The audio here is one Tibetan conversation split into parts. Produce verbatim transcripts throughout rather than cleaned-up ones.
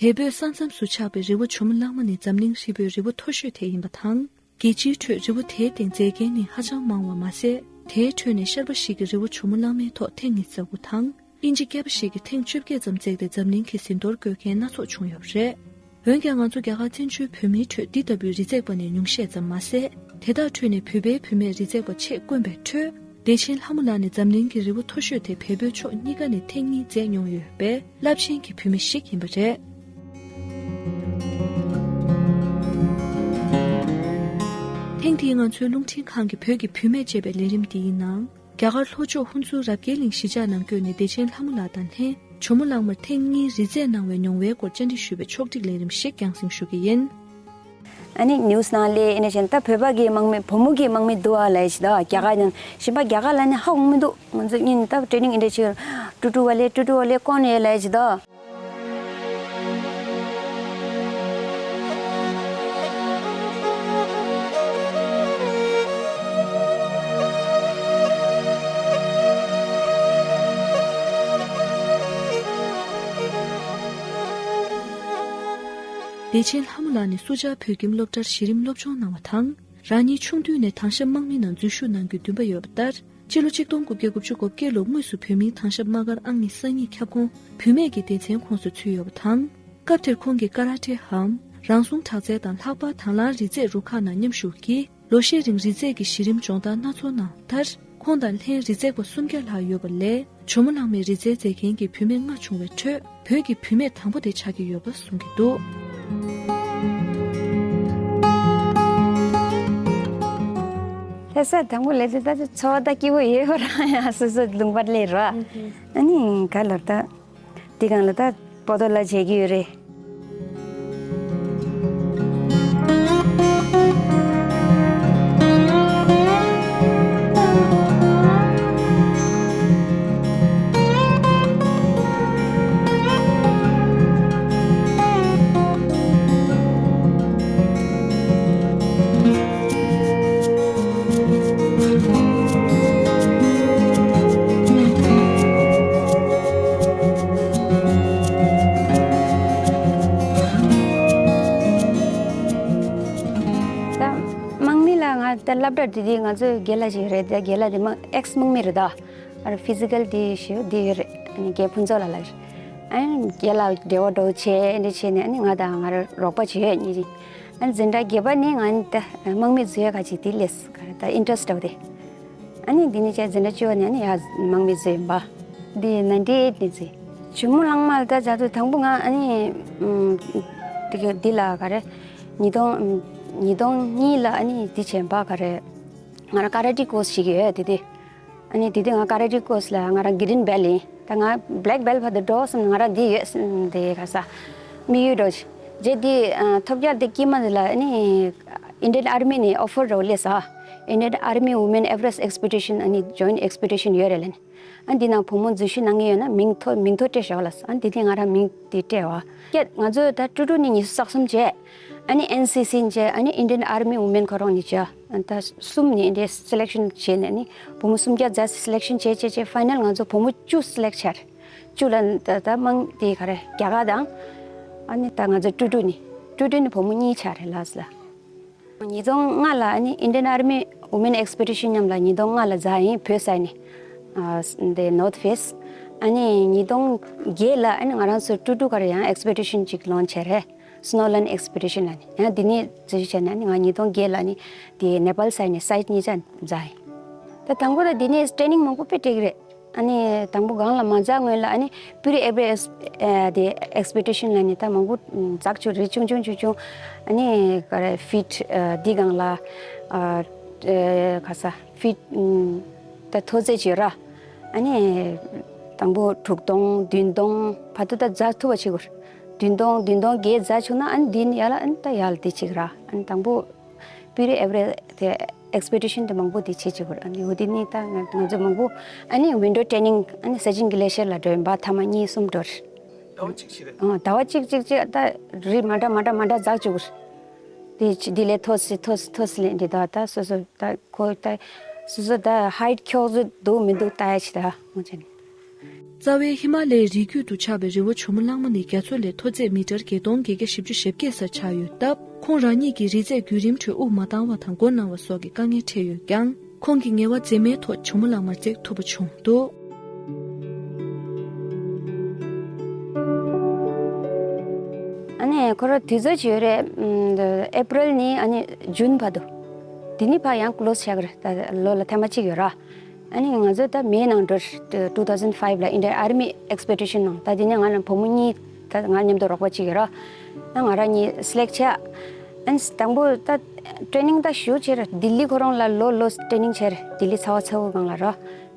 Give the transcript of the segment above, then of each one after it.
བལ་པོའི་ས་མཚམས་སུ་ཆགས་པའི་རི་བོ་ཇོ་མོ་གླང་མ་ནི་འཛམ་གླིང་ཧྲིལ་པོའི་རི་བོ་མཐོ་ཤོས་དེ་ཡིན་པ་དང་། རྒྱལ་སྤྱིའི་ཁྲོད་རི་བོ་དེའི་སྟེང་མཛེས་རྒྱན་ནི་ཧ་ཅང་མང་བ་མ་ཟད། དེའི་ཁྲོད་ནས་ཤར་པ་ཞིག་གི་རི་བོ་ཇོ་མོ་གླང་མའི་ཐོག་ཐེངས་ཉི་ཤུ་རྩ་དགུ་དང་། དབྱིན་ཇི་སྐྱེས་པ་ཞིག་གིས་ཐེངས་བཅོ་བརྒྱད་ཙམ་འཛེགས་ཏེ་འཛམ་གླིང་གི་ཟིན་ཐོར་བཀོད་མཁན་སྣ་ཚོགས་བྱུང་ཡོད་པ་རེད། འོན་ཀྱང་ང་ཚོ་རྒྱ་གར་བཙན་བྱོལ་བོད་མིའི་ཁྲོད་འདི་ལྟ་བུའི་རི་འཛེག་པ་ནི་ཉུང་ཤས་ཙམ་མ་ཟད། དེ་དག་ཁྲོད་ནས་བོད་པའི་བུད་མེད་རི་འཛེག་པ་ཆེས་དཀོན་པའི་ཁྲོད། བདེ་ཆེན་ལྷ་མོ་ལགས་ནི་འཛམ་གླིང་གི་རི་བོ་མཐོ་ཤོས་དེ་བལ་པོའི་ཕྱོགས་གཉིས་ཀ་ནས་ཐེངས་གཉིས་འཛེགས་མྱོང་ཡོད་པའི་རླབས་ཆེན་གྱི་བུད་མེད་ཞིག་ཡིན་པ་རེད། ཐེངས་འདིའི་ང་ཚོའི་རླུང་འཕྲིན་ཁང་གི་བོད་ཀྱི་བུད་མེད་ཅེས་པའི་ལས་རིམ་འདི་ཡི་ནང་། རྒྱ་གར་ལྷོ་ཕྱོགས་ཧུན་སུར་རབ་རྒྱས་གླིང་གཞིས་ཆགས་ནང་བསྐྱོད་ནས་བདེ་ཆེན་ལྷ་མོ་ལགས་དང་ལྷན་ཇོ་མོ་གླང་མར་ཐེངས་གཉིས་རི་འཛེག་གནང་བའི་མྱོང་བའི་སྐོར་བཅར་འདྲི་ཞུས་པའི་ཕྱོགས་སྒྲིག་ལས་རིམ་ཞིག་རྒྱང་སྲིང་ཞུ་གི་ཡིན། ཨ་ནི་ནིའུ་སི་ནང་ལས་ཨེ་ནས་གཞན་ད་བོད་པ་གི་དམག་མི་བུ་མོ་གི་དམག་མི་འདུག་ཨ་ལས་ཞིག་ད་རྒྱ་གར་ནང་གཞན་པ་རྒྱ་གར་ལ་ནི་ཧ་གོ་མི་འདུག་ང་ཚོ་གཉིས་ནི་ད་ཊེ་ནིང་ཨེ་འདྲ་ཞིག་ཀྲུ་ཀྲུ་བ་ལས་ཀྲུ་ཀྲུ་བ་ལས་ཀོན་ཨེ་ལས་ཞིག་ད། བདེ་ཆེན་ལྷ་མོ་ལགས་ནི་སུ་ཇཱ་བོད་ཁྱིམ་སློབ་གྲྭར་གཞི་རིམ་སློབ་སྦྱོང་གནང་བ་དང་། རང་ཉིད་ཆུང་དུས་ནས་དྭང་ཞབས་དམག་མི་ནང་འཛུལ་ཞུགས་གནང་རྒྱུའི་འདུན་པ་ཡོད་པ་ལྟར། སྤྱི་ལོ་ཆིག་སྟོང་དགུ་བརྒྱ་དགུ་བཅུ་གོ་བརྒྱད་ལོར་དངོས་སུ་བོད་མིའི་དྭང་ཞབས་དམག་སྒར་ཨང་གཉིས་གསར་རྙེད་ཁྱབ་ཁོངས་བུད་མེད་ཀྱི་སྡེ་ཚན་ཁོངས་སུ་ཚུད་ཡོད་པ་དང་། སྐབས་དེར་ཁོང་གིས་ཀ་ར་ཊེའམ་རང་སྲུང་དྲག་རྩལ་དང་ལྷག་པར་དང་བླངས་རི་འཛེག་རུ་ཁག་ནང་མཉམ་ཞུགས་ཀྱིས་ལོ་ཤས་རིང་རི་འཛེག་གི་གཞི་རིམ་སྦྱོང་བརྡར་སྣ་ཚོགས་གནང་བ་ལྟར། ཁོང་དང་ལྷན་རི་འཛེག་པ་སུམ་བརྒྱ་ལྷག་ཡོད་པ་ལས། ཇོ་མོ་གླང་མའི་རི་འཛེག་མཛད་མཁན་གྱི་བུད་མེད་ལྔ་བྱུང་བའི་ཁྲོད་བོད་ཀྱི་བུད་མེད་དང་པོ་དེ་ཆགས་ཀྱི་ཡོད་པ་གསུང་གི་འདུག་ལྷ་ས་དང་པོ་ལས་དེ་ད་ཚོར་བ་ད་སྐྱིད་པོ་ཡོད་པ་རང་ཡང་སོ་སོ་ལུང་པར་སླེབས་ར། ཨ་ནི་ག་ལབ་ད། དེ་གང་ལ་ད་པོ་ཏོ་ལ་བྱེད་ཀྱི་ཡོད་རེད། ད་དམག་མི་ལ་ང་ད་སློབ་གྲྭ་དེ་དེ་ང་ཚོའི་རྒན་ལགས་ཅིག་རེད། ད་རྒན་ལགས་དེ་དམག་ཨེགས་དམག་མི་རེད་ད། ཨ་ར་ཕི་ཟི་ཀལ་དེ་ཞེ་པོ་དེ་ཡོད་རེད། ཨ་ནི་རྒན་ཕུན་ཚོགས་ལགས་ལ་རེད། ཨ་ནི་རྒན་ལགས་འབྲེལ་བ་འགྲོ་བྱས་འདི་བྱས་ནས་ཨ་ནི་ང་དང་ང་ར་རོགས་པ་བྱས་ཡོད་གཉིས་ཅིག་ཨ་ནི་འཛིན་གྲྭ་བརྒྱད་པ་ནས་ང་ནི་ད་དམག་མི་འཛུལ་ཡ་ག་ཅིག་དེ་ལས་ག་རེ་ད་ཨིན་ཊེ་རེ་སི་འདྲ་བོ་དེ། ཨ་ནི་འདི་ནས་བྱས་འཛིན་གྲྭ་བཅུ་པ་ནས་ཨ་ནི་ཡར་དམག་མི་བཟོས་ཡིན་པ། འདི་ནའིན་ཊི་ཨེ་ཊི་ནས་བཟོས། ཇོ་མོ་གླང་མ་ལ་ད་བྱ་དུས་དང་པོ་ང་ཨ་ནི་ཨམ། དེ་ག་འདི་ལ་ག་རེ། ཉིས་སྟོང་ཉིས་སྟོང་གཉིས་ལ་ཨ་ནི་འདི་བྱས་པ་ག་རེ། ང་རང་ཀ་ར་ཊི་ཀོར་སི་ཞིག་ཡོད་དེ་དེ། ཨ་ནི་དེ་དུས་ང་ཀ་ར་ཊི་ཀོར་སི་ལ་ང་རང་གི་རིན་བེལ་ཡིན། ད་ང་བྷེ་ལེག་བེལ་བར་དུ་འགྲོ་བསམ་ང་རང་འདི་ཡོད་བསམ་དེ་ག་ས། དམིགས་ཡུལ་འགྲོ་ཞིག་རྗེས་འདི་ཐོབ་རྒྱལ་དེ་དཀྱིལ་མ་འདི་ལ་ཨ་ནི་ཨིན་ཌི་ཡན་ཨར་མི་ནས་ཨོ་ཕར་འགྲོ་སླེབས་ས། Indian Army Women Everest Expedition ཨ་ནི་ཇོའིན་ཊི་ཨེགས་པི་ཌི་ཤན་ཡོད་རེད་ལབ་ནས། ཨ་འདི་ནང་བུ་མོ་འཛུལ་ཞུགས་གནང་གི་ཡོད་ན་མིང་ཐོ་མིང་ཐོ་སྤྲད་ཤོག་ལབ་སོང་། ཨ་འདི་དུས་ང་རང་མིང་དེ་སྤྲད་བ། སྐད་ང་ཚོས་ད་ཀྲུ་ཀྲུ་ནས་ཉི་ཤུ་རྩ་གསུམ་བྱས། ཨ་ནི་ཨེན་སི་སི་བྱས། ཨ་ནི་Indian Army Women ཁོ་རང་ནས་བྱས། ཨ་ད་གསུམ་ནས་འདི་སི་ལེག་ཤན་བྱས་ནས་ཨ་ནི་བུ་མོ་སུམ་བརྒྱ་རྩ་སི་ལེག་ཤན་བྱས་བྱས་བྱས་ཕའི་ནལ་ང་ཚོ་བུ་མོ་བཅུ་སི་ལེག་བྱས་རེད། བཅུ་ལ་ད་ད་དམངས་དེ་ག་རེ་རྒྱ་གར་དང་། ཨ་ནི་ད་ང་ཚོ་ཀྲུ་ཀྲུ་ནས་ཀྲུ་ཀྲུ་ནས་བུ་མོ་གཉིས་བྱས་རེད་ལགས་ལ། ཉིས་སྟོང་ལྔ་ལ་ཨ་ནི་Indian Army Women Expedition མཉམ་ལ་ཉིས་སྟོང་ལྔ་ལ་འཛུལ་ཡིན་བོད་ས་ནས། ཨ་འདི་North Face། ཨ་ནི་ཉིས་སྟོང་བརྒྱད་ལ་ཨ་ནི་ང་རང་ཚོ་ཀྲུ་ཀྲུ་གར་ཡང་ཨེགས་པི་ཌི་ཤན་ཅིག་ལོན་བྱས་རེད། Snowland Expedition ལ་ནི་ཡང་འདི་ནས་འཛུལ་ཞུགས་བྱས་ནས་ཨ་ནི་ང་ཉིས་སྟོང་བརྒྱད་ལ་ཨ་ནི་དེ་ནེ་པཱལ་ས་ནས་སའིཊ་གཉིས་ཆ་འཛུལ་ཡིན། ད་དང་པོ་ད་འདི་ནས་ཊེ་ནིང་མང་པོ་དཔེ་སྤྲད་ཀྱི་རེད། ཨ་ནི་དང་པོ་སྒང་ལ་མ་འཛུལ་སྔོན་ལ་ཨ་ནི་པུ་རི་ཨེ་བྷི་རེ་སི་ཨ་དེ་ཨེགས་པི་ཌི་ཤན་ལ་ནི་ད་མང་པོ་འཛུལ་བཅུག་རེད། ཆུང་ཆུང་ཆུང་ཆུང་ཨ་ནི་ག་རེ་ཕིཊ་ཨ་འདི་སྒང་ལ་ཨ་ཨ་ག་ས་ཕིཊ་ཨ་ད་མཐོ་ཚད་ཅིག་ཡོད་ར། ཨ་ནི་དང་པོ་དྲུག་སྟོང་བདུན་སྟོང་བར་དུ་ད་འཛུལ་ཐུབ་པ་བྱེད་དགོས། བདུན་སྟོང་བདུན་སྟོང་བརྒྱད་འཛུལ་བཅུག་ན་ཨ་ནི་འདི་ནི་ཡར་ལ་ཨ་ནི་ད་ཡར་ལ་འདི་བྱེད་ཀྱི་ར། ཨ་ནི་དང་པོ། པུ་རི་ཨེ་བྷི་རེ་སི་དེ་ཨེགས་པི་ཌི་ཤན་དེ་མང་པོ་དེ་བྱེད་བཅུག་གི་རེད། ཨ་ནི་འོ་དེ་ནི་ད་ང་ང་ཚོ་མང་པོ་ཨ་ནི་ཝིན་ཌོ་ཊེ་ནིང་ཨ་ནི་ས་ཆེན་གྱི་ལེ་ཤར་ལ་འགྲོ་ཡིན་པ་ཐ་མ་གཉིས་གསུམ་འགྲོ་རེད། ཟླ་བ་གཅིག་ཞིག་རེད། ཨ་ཟླ་བ་གཅིག་གཅིག་གཅིག་ད་རི་མ་འདྲ་མ་འདྲ་མ་འདྲ་འཛུལ་བཅུག་གི་རེད། དེ་ཆ་དེ་ལས་མཐོ་སི་མཐོ་སི་མཐོ་སི་ལས་འདི་ད་ད་སོ་སོ་ད་ཁོ་ད་སོ་སོ་ད་ཧའིཊ་ཁྱོག་ཚོད་འདུག་མི་འདུག་ལྟ་ཡ་ཆེད་ད་ངོ་ཆ་ནི། རྩ་བའི་ཧི་མ་ལའི་རི་རྒྱུད་དུ་ཆགས་པའི་རི་བོ་ཇོ་མོ་གླང་མ་ནི་རྒྱ་མཚོ་ལས་མཐོ་ཚད་མི་ཊར་བརྒྱད་སྟོང་བརྒྱད་བརྒྱ་བཞི་བཅུ་ཞེ་བརྒྱད་སར་ཆགས་ཡོད་སྟབས། ཁོང་རང་ཉིད་ཀྱིས་རི་རྩེ་བརྒྱུད་རིམ་ཁྲོད་དབུགས་མ་འདང་བ་དང་མགོ་ན་བ་སོགས་ཀྱི་དཀའ་ངལ་འཕྲད་ཡོད་ཀྱང་། ཁོང་གིས་ངལ་བ་འཛེམས་མེད་ཐོག་ཇོ་མོ་གླང་མར་འཛེགས་ཐུབ་པ་བྱུང་འདུག། ཨ་ནི་ཁོ་རང་དུས་ཚོད་ཅིག་ཡོད་རེད། ཨེ་པྲིལ་ནས་ཨ་ནི་ཇུན་བར་དུ། དེ་ནས་ཕར་ཡང་ཀློ་སི་བྱ་གི་རེད། ད་ལོ་ལ་ཐེངས་མ་གཅིག་ཡོད་ར། ཨ་ནི་ང་ཚོ་ད་མེའི་ནང་འགྲོ། two thousand five ལ་ཨིན་ཌི་ཡ་ཨར་མི་ཨེགས་པི་ཌི་ཤན་ནང་། ད་དེ་ནས་ང་ལ་བུ་མོ་གཉིས། ད་ང་མཉམ་དུ་རོགས་པ་གཅིག་ཡོད་ར། ད་ང་རང་གཉིས་སི་ལེག་ཊི་བྱས། ཨ་ནི་དང་པོ་ད་ཊི་རེ་ནིང་ད་ཞུ་བྱས་ར། ལྡི་ལི་ཁོ་རང་ལ་ལོ་ལོ་ཊི་རེ་ནིང་བྱས་ར། ལྡི་ལི་ཚ་བ་ཚ་བོ་སྒང་ལ་ར།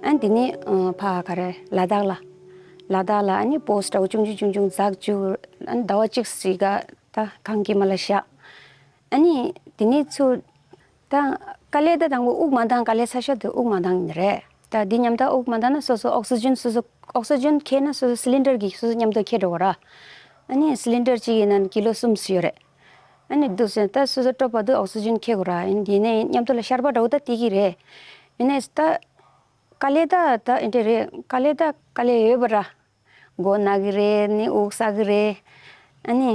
ཨ་ནི་དེ་ནས་ཕར་ག་རེ་ལ་དྭགས་ལ། ལ་དྭགས་ལ་ཨ་ནི་པོ་སི་ཊི་འདྲ་བོ་ཆུང་ཆུང་ཆུང་ཆུང་འཛུགས་བཅུག། ཨ་ནི་ཟླ་བ་གཅིག་ཙམ་ག་ད་གངས་དཀྱིལ་མ་ལ་བཞག། ཨ་ནི་དེ་ནས་ཚུར། ད་དཀའ་ལས་ད་དང་པོ་དབུགས་མ་འདང་། དཀའ་ལས་ཚ་ཤོས་དེ་དབུགས་མ་འདང་ཡིན་རེད། ད་འདི་མཉམ་དུ་དབུགས་མ་འདང་ན་སོ་སོ་ཨོག་སི་ཇན་སོ་སོ་ཨོག་སི་ཇན་འཁྱེར་ན་སོ་སོ་སི་ལིན་ཌར་གྱིས་སོ་སོ་མཉམ་དུ་འཁྱེར་འགྲོ་དགོས་ར། ཨ་ནི་སི་ལིན་ཌར་གཅིག་ཡིན་ན་ཀི་ལོ་གསུམ་ཙམ་ཡོད་རེད། ཨ་ནི་འདུག་ཟེར་ད་སོ་སོ་སྤྲོ་བ་དུ་ཨོག་སི་ཇན་འཁྱེར་དགོས་ར། ཡིན་དེ་ནས་མཉམ་དུ་ལ་ཤར་པ་འདྲ་བོ་ད་དེ་གི་རེད། ཡིན་ནས་ད་དཀའ་ལས་ད་ད་ཨེ་འདྲ་རེད། དཀའ་ལས་ད་དཀའ་ལས་ཡོད་པ་ར། མགོ་ན་གི་རེད། ནི་དབུགས་ཟ་གི་རེད། ཨ་ནི་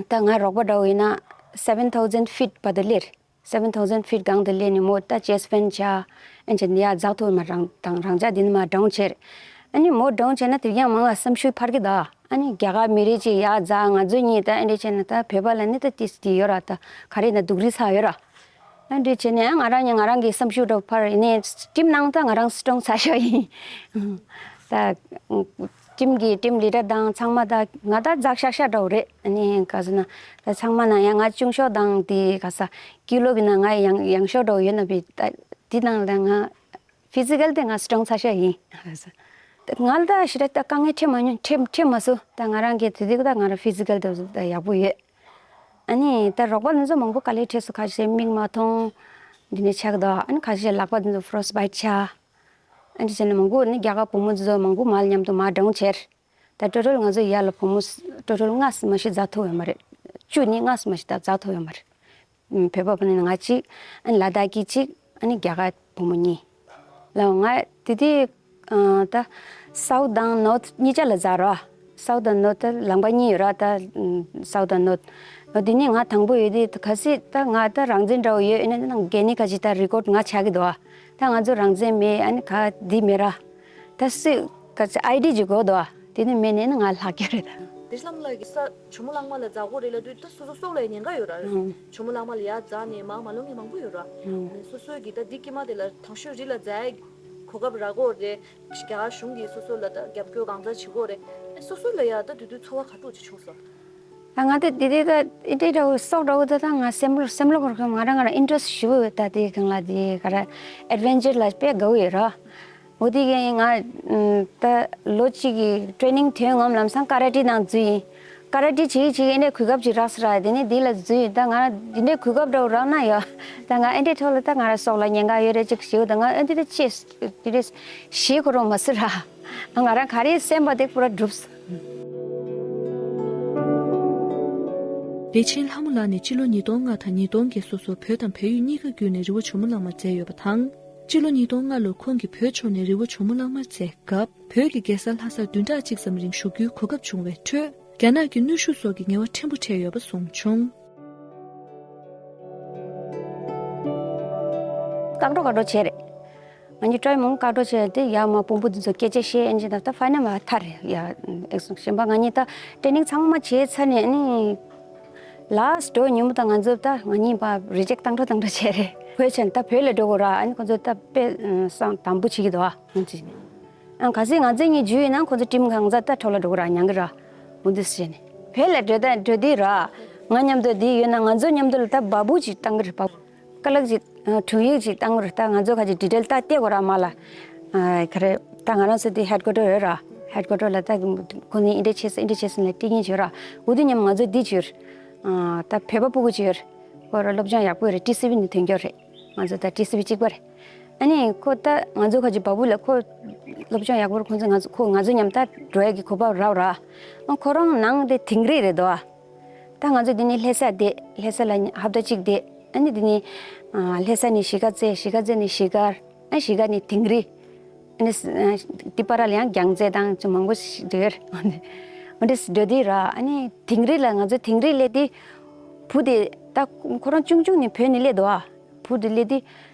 ད་ང་རོགས་པ་འདྲ་བོ་ཡིན་ན་seven thousand feet བར་དུ་སླེབས། seven thousand feet སྒང་དུ་སླེབས་ནས་མོ་ད་ཅེ་སི་ཊི་ཕེན་བྱས། ཨེ་ཅེ་ནི་ཡར་འཛེགས་ཐུབ་མ་རང་དང་རང་ཅག་འདི་ནི་མར་ཌའོན་བྱས། ཨ་ནི་མོ་ཌའོན་བྱས་ན་དེ་ཡང་མང་ང་བསམ་ཤུགས་འཕར་གི་ད། ཨ་ནི་རྒྱ་གར་མི་རིགས་ཅིག་ཡར་འཛེགས། ང་ཚོ་གཉིས་ད་ཨེ་འདྲ་བྱས་ན་ད་བོད་པ་ལ་ནི་ད་ཏིས་ཏི་ཡོད་ར། ད་ག་རེ་ན་སྡུག་རུས་ཚ་ཡོད་ར། ཨ་འདྲ་བྱས་ནས་ང་རང་ཉིད་ང་རང་གི་བསམ་ཤུགས་འདྲ་བོ་འཕར་ནས་ཊིམ་ནང་ད་ང་རང་སི་ཊོང་ཚ་ཤོས་ཡིན། ད་ཊིམ་གི་ཊིམ་ལི་ཌར་དང་ཚང་མ་ད་ང་ད་འཛེགས་ཤག་ཤག་འདྲ་བོ་རེད། ཨ་ནི་ག་ཟེར་ན་ད་ཚང་མ་ན་ཡང་ང་ཆུང་ཤོས་དང་དེ་ག་ས་ཀི་ལོ་གི་ན་ང་ཡང་ཡང་ཤོས་འདྲ་བོ་ཡོད་ན་བི་ད་དེ་ནང་ད་ང་ཕི་ཛི་ཀལ་དེ་ང་སི་ཊོང་ཚ་ཤོས་ཡིན། ང་ལ་ད་ཞེ་དྲག་ད་དཀའ་ངལ་འཕྲད་མ་མྱོང་། འཕྲད་འཕྲད་མ་སོང་། ད་ང་རང་གི་དེ་དུས་ད་ང་རང་ཕི་ཛི་ཀལ་དེ་ད་ཡག་པོ་ཡོད། ཨ་ནི་ད་རོགས་པ་དེ་ཚོ་མང་པོ་དཀའ་ལས་འཕྲད་སོང་། ཁ་ཤས་མིག་མ་མཐོང་། འདི་ནས་ཆགས་འདུག། ཨ་ནི་ཁ་ཤས་ལག་པ་དེ་ཚོ་ཕོ་རོ་སི་ཊི་བྷའི་ཊི་ཆགས། ཨ་ནི་བྱས་ནས་མང་པོ་ནི་རྒྱ་གར་བུ་མོ་དེ་ཚོ་མང་པོ་མར་མཉམ་དུ་མར་ཌའོན་བྱས། ད་ཊོ་ཊལ་ང་ཚོ་ཡར་ལ་བུ་མོ་ཊོ་ཊལ་ལྔ་ཙམ་མ་གཏོགས་འཛེགས་ཐུབ་ཡོད་མ་རེད། བཅུ་ནི་ལྔ་ཙམ་མ་གཏོགས་འཛེགས་ཐུབ་ཡོད་མ་རེད། བོད་པ་ཕ་ནི་ང་གཅིག། ཨ་ནི་ལ་དྭགས་སྐད་གཅིག། ཨ་ནི་རྒྱ་གར་བུ་མོ་གཉིས། ལའོ་ང་དེ་དུས་ཨ་ད་སའུ་ཐི་དང་ནོར་ཐི་གཉིས་ཆ་ལ་འཛེགས་རོ། སའུ་ཐི་དང་ནོར་ཐི་ད་ལམ་ཁ་གཉིས་ཡོད་ར། ད་སའུ་ཐི་དང་ནོར་ཐི། འོ་དེ་ནས་ང་དང་པོ་ཡོད་དུས་གལ་སྲིད་ད་ང་ད་རང་བཙན་འདྲ་བོ་ཡོད། ཨ་ནི་ནང་གན་ནི་ཁ་ཅིག་ད་རི་ཀོཌ་ང་ཆགས་ཀྱི་འདུག་ཨ། ད་ང་ཚོ་རང་བཙན་མེད། ཨ་ནི་ག་འདི་མེད་ར། ད་སུས་ག་ཚོད་ཨའི་ཌི་ཅིག་དགོས་འདུག་ཨ། དེ་ནི་མེད་ནས་ནི་ང་ལྷག་རྒྱུ་རེད་ད། དེ་ལམ་ལ་གི་ས་ཇོ་མོ་གླང་མ་ལ་འཛེགས་དགོས་རེད་ལབ་དུས་ད་སོ་སོ་སྲོག་ལ་ཉེན་ཁ་ཡོད་ར། ཨང་། ཇོ་མོ་གླང་མ་ལ་ཡར་འཛེགས་ནས་མར་མ་ལོང་མཁན་མང་པོ་ཡོད་ར། ཨང་། སོ་སོའི་གི་ད་འདི་དཀྱིལ་མ་དེ་ལ་དང་ཤོས་རི་ལ་འཛེགས་གོ་སྐབས་རག་གོ་རེད། རྒྱ་གར་གཞུང་གིས་སོ་སོ་ལ་ད་རྒྱབ་སྐྱོར་གང་འཚམ་བྱེད་གོ་རེད། ཨེ་སོ་སོ་ལ་ཡ་ད་དེ་དུས་ཚོར་བ་ག་འདྲ་ཅིག་བྱུང་སོང་། ད་ང་ད་དེ་དེ་ད་ཨེ་འདྲ་འདྲ་བོ་སྲོག་འདྲ་བོ་ད་ད་ང་སེམས་ལ་སེམས་ལ་ཁོར་ཁོར་ང་རང་ང་རང་ཨིན་ཊི་རེ་སི་ཊི་ཞེ་པོ་ཡོད། ད་དེ་སྒང་ལ་དེ་ག་ར་ཨེཌ་ཝེན་ཅར་ལ་དཔེ་དགའ་བོ་ཡོད་ར། འོ་དེ་གས་ང་ད་ལོ་གཅིག་གི་ཊི་རེ་ནིང་དོན་ངོམ་ལམ་སང་ཀ་ར་ཊེ་ནང་འཛུལ་ཡིན། ཀ་ར་ཊེ་བྱེད་ཀྱི་བྱེད་ཀྱི་ཨེ་འདྲ་གོ་སྐབས་ཅིག་རག་སོང་ར། དེ་ནས་དེ་ལ་འཛུལ་ཡིན། ད་ང་རང་དེ་འདྲའི་གོ་སྐབས་འདྲ་བོ་རག་ན་ཡ། ད་ང་ཨེ་འདྲའི་ཐོག་ལ་ད་ང་རང་སྲོག་ལ་ཉེན་ཁ་ཡོད་རེད་ཅིག་ཞེའུ། ད་ང་ཨེ་འདྲ་ད་ཅེས་དེ་འདྲ་ཞེས་ཁོ་རང་མ་སུ་ར། ང་རང་ག་རེ་སེམས་པ་དེ་པུ་ར་འགྲུབ་སོང་། བདེ་ཆེན་ལྷ་མོ་ལགས་ནི་སྤྱི་ལོ་ཉིས་སྟོང་ལྔ་དང་ཉིས་སྟོང་བརྒྱད་སོ་སོར་བོད་དང་བལ་ཡུལ་གཉིས་ཀ་བརྒྱུད་ནས་རི་བོ་ཇོ་མོ་གླང་མར་འཛེགས་ཡོད་པ་དང་། སྤྱི་ལོ་ཉིས་སྟོང་ལྔ་ལོར་ཁོང་གིས་བོད་ཕྱོགས་ནས་རི་བོ་ཇོ་མོ་གླང་མར་འཛེགས་སྐབས། བོད་ཀྱི་རྒྱལ་ས་ལྷ་སར་བདུན་ཕྲག་གཅིག་ཙམ་རིང་བཞུགས་རྒྱུའི་གོ་སྐབས་བྱུང་བའི་ཁྲོད། རྒྱ་ནག་གི་གནོན་ཤུགས་སོགས་ཀྱི་ངལ་བ་ཕྲན་བུ་འཕྲད་ཡོད་པ་གསུངས་བྱུང་། བཀག་འགྲོ་བཀག་འགྲོ་བྱས་རེད། ང་གཉིས་ཊི་རའི་མང་པོ་བཀག་འགྲོ་བྱས་ཏེ་ཡར་མར་དཔོན་པོ་འདི་ཚོ་སྐད་ཆ་བཤད། ཨེ་འདྲ་ད་ད་ཕའི་ནལ་མར་ཐར་རེད་ཡ། ཨེག་སོང་གཞན་པ་ང་གཉིས་ད་ཊི་རེ་ནིང་ཚང་མ་བྱས་ཚར་ནས་ཨ་ནི། ལཱ་སི་ཊི་ཉིན་མོ་ད་ང་ཚོ་ད་ང་གཉིས་པ་རི་ཇེག་བཏང་འགྲོ་བཏང་འགྲོ་བྱས་རེད། བོད་ཆེན་ད་བོད་ལ་འགྲོ་དགོས་ར། ཨ་ནི་ཁོ་ཚོ་ད་དཔེ་སང་དམ་པོ་བྱེད་ཀྱི་འདུག་ཨ། ང་ཚོ་ཨང་ག་སྲིད་ང་ཚོ་གཉིས་རྒྱུས་ཡིན་ན་ཁོ་ཚོ་ཊིམ་གང་ཚ་ད་འཕྲོ་ལ་འགྲོ་གི་ར་མྱང་གི་ར། འོ་འདི་ཟེར་ནས་བོད་ལ་འགྲོ་ད་འགྲོ་དུས་ར། ང་མཉམ་དུ་འདི་ཡོད་ན་ང་ཚོ་མཉམ་དུ་ལ་ད་བ་སྤུ་ཅིག་བཏང་གི་རེད། བ་སྤུ་ཀ་ལག་ཅིག་དྲུང་ཡིག་ཅིག་བཏང་གི་རེད། ད་ང་ཚོ་ཁ་ཅིག་ཌི་ཊེལ་ད་བལྟས་དགོས་ར་མ་ལ། ག་རེ་ད་ང་རང་ཚོ་འདི་ཧེཌ་ཀོ་ཊར་ཡོད་ར། ཧེཌ་ཀོ་ཊར་ལ་ད་ཁོ་ནི་འདི་འདྲ་བྱས་སོང་འདི་འདྲ་བྱས་སོང་ལ་ཏིག་ངེས་བྱོས་ར། འོ་དུས་མཉམ་ང་ཚོ་འདི་བྱོས། ད་བོད་པ་སྤུ་གུ་ཅིག་ཡོད་རེད། ཁོ་ར་སློབ་སྦྱོང་ཡག་པོ་ཡོད་རེད། ཊི་སི་ཝི་ནས་ཐོན་རྒྱུ་རེད། ང་ཚོ་ད་ཊི་སི་ཝི་གཅིག་པ་རེད། ཨ་ནི་ཁོ་ད་ང་ཚོ་ཁ་ཅིག་བ་སྤུ་ལ་ཁོ་སློབ་སྦྱོང་ཡག་པོ་རེད། ཁོ་ཚོ་ང་ཚོ་ཁོ་ང་ཚོ་མཉམ་ད་འགྲོ་ཡག་གི་གོ་སྐབས་རག་ར། ཨ་ཁོ་རང་ནང་དེ་དིང་རི་རེད་དོ། ད་ང་ཚོ་འདི་ནས་ལྷ་ས་བསྡད། ལྷ་ས་ལ་ཧབ་ཏ་གཅིག་བསྡད། ཨ་ནི་འདི་ནས་ལྷ་ས་ནས་གཞིས་ཀ་རྩེ། གཞིས་ཀ་རྩེ་ནས་གཞིས་ཀ། ཨ་གཞིས་ཀ་ནས་དིང་རི། ཨ་ནི་འདི་པར་ལ་ཡང་རྒྱང་རྩེད་དང་ཅུང་མང་པོ་ཞིག་འགྲོ་ཡོད་རེད། འོན་ཏེ་འགྲོ་དུས་ར་ཨ་ནི་དིང་རི་ལ་ང་ཚོ་དིང་རི་སླེབས་དུས་བུ་དེ་ད་ཁོ་རང་ཆུང་ཆུང་ནས་བོད་ནས་སླེབས་འདུག་ཨ། བུ་དེ་སླེབས་དུས་